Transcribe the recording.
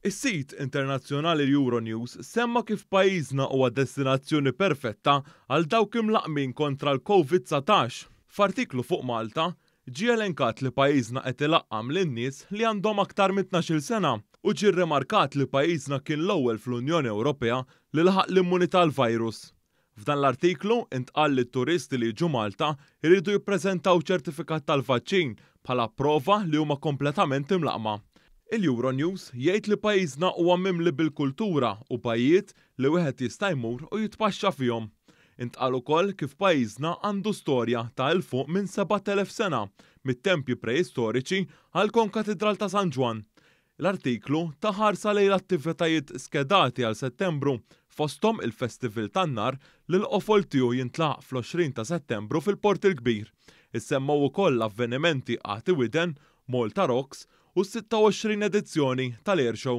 Is-sit internazzjonali Euronews semma kif pajjiżna huwa destinazzjoni perfetta għal dawk imlaqqmin kontra l-Covid-19. F'artiklu fuq Malta, ġie elenkat li pajjiżna qed ilaqqam lin-nies li għandhom aktar minn 12-il sena u ġie rrimarkat li pajjiżna kien l-ewwel fl-Unjoni Ewropea li laħaq l-immunità għall-virus. F'dan l-artiklu intqal li t-turisti li jiġu Malta jridu jippreżentaw ċertifikat tal-vaċċin bħala prova li huma kompletament imlaqqma. Il-Euronews jgħid li pajjiżna huwa mimli bil-kultura u bajjiet li wieħed jista' jmur u jitpaxxa fihom. Intqal ukoll kif pajjiżna għandu storja ta' 'l fuq minn 7,000 sena, mit-tempji preistoriċi għall-Konkatidral ta' San Ġwann. L-artiklu ta ħarsa lejn l-attivitajiet skedati għal Settembru, fosthom il-Festival tan-Nar li l-qofol tiegħu jintlagħaq fl-20 ta' Settembru fil-Port il-Kbir. Issemmgħu wkoll l-avvenimenti Agħti Widen, Malta Rocks u s-26 edizzjoni tal-Airshow.